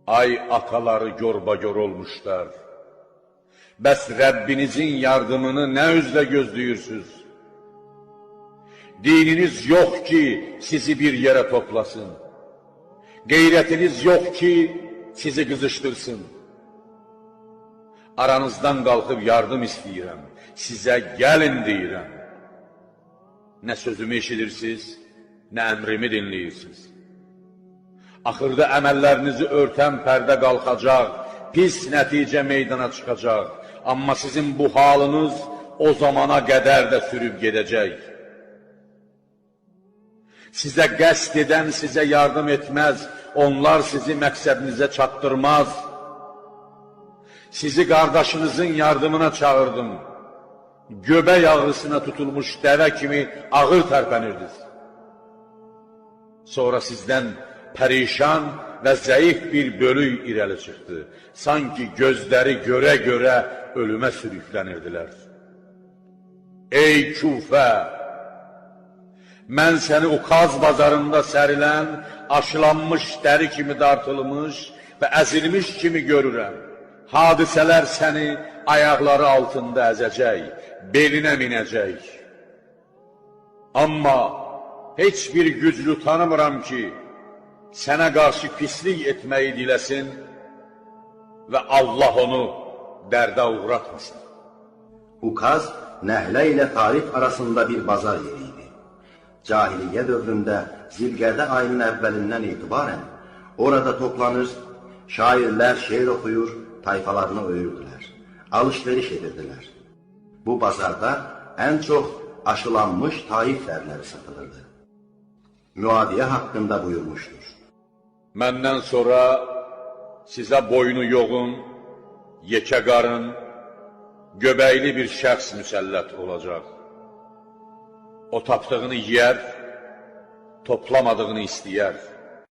Ay ataları gorbagor olmuşlar. Bəs Rəbbinizin yardımını nə üzlə gözləyirsiniz? Dininiz yox ki, sizi bir yerə toplasın. Qeyrətiniz yox ki, sizi qızışdırsın. Aranızdan qalxıb yardım istəyirəm, sizə gəlin deyirəm. Nə sözümü eşidirsiniz, nə əmrimi dinləyirsiniz. Axırda əməllərinizi örtən pərdə qalxacaq, pis nəticə meydana çıxacaq. Amma sizin bu halınız o zamana qədər də sürüb gedəcək. Sizə qəsd edən sizə yardım etməz, onlar sizi məqsədinizə çatdırmaz. Sizi qardaşınızın yardımına çağırdım. Göbək ağrısına tutulmuş dəvə kimi ağır tərpənirdiniz. Sonra sizdən pərişan və zəif bir bölük irəli çıxdı. Sanki gözləri görə-görə ölümə sürüklənirdilər. Ey Kufə! Mən səni Ukaz bazarında sərilən, aşılanmış dəri kimi dartılmış və əzilmiş kimi görürəm. Hadisələr səni ayaqları altında əzəcək, belinə minəcək. Amma heç bir güclü tanımıram ki, sənə qarşı pislik etməyi diləsin və Allah onu dərdə uğratmasın. Ukaz, Nəhlə ilə Tarif arasında bir bazar yeri idi. Cahiliyyə dövründə Zilqədə ayının əvvəlindən etibarən orada toplanır, şairlər şeir oxuyur, tayfalarını öyürdülər, alış-veriş edirdilər. Bu bazarda ən çox aşılanmış Taif dərləri satılırdı. Müaviyə haqqında buyurmuşdur. Məndən sonra sizə boynu yoğun, yekə qarın, göbəkli bir şəxs müsəllət olacaq. O tapdığını yiyər, toplamadığını istəyər.